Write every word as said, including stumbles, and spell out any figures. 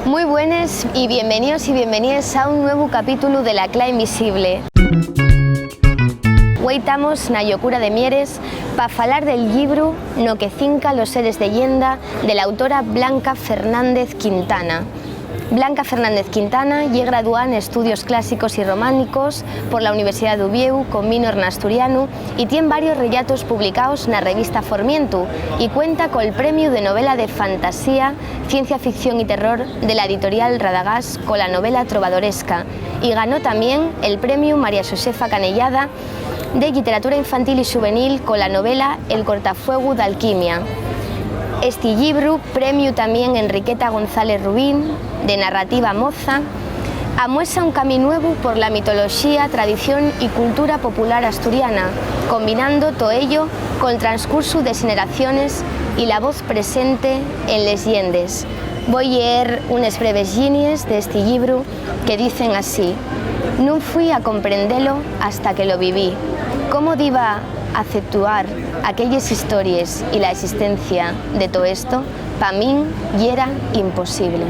Mui buenes y bienveníos y bienveníes a un nuevu capítulu de La Cla Invisible. Güei tamos na llocura de Mieres pa falar del llibru no que cinca los seres de lleenda de la autora Blanca Fernández Quintana. Blanca Fernández Quintana ye graduá n'Estudios Clásicos y Románicos por la Universidá d'Uviéu con minor n'asturianu y tien varios rellatos publicaos na revista Formientu y cuenta col premiu de novela de fantasía, ciencia ficción y terror de la editorial Radagás cola novela Trovadoresca y ganó tamién el premiu María Xosefa Canellada de Lliteratura Infantil y Xuvenil cola novela El cortafuegu d'alquimia. Esti llibru, premiu tamién Enriqueta González Rubín, de narrativa moza, amuesa un camín nuevu por la mitoloxía, tradición y cultura popular asturiana, combinando to ello col transcursu des xeneraciones y la voz presente en les lliendes. Voi lleer unes breves llinies d'esti llibru que dicen así: "Nun fui a comprendelo hasta que lo viví. ¿Cómo diba aceptuar aquelles histories y la existencia de to esto? Pa min yera imposible".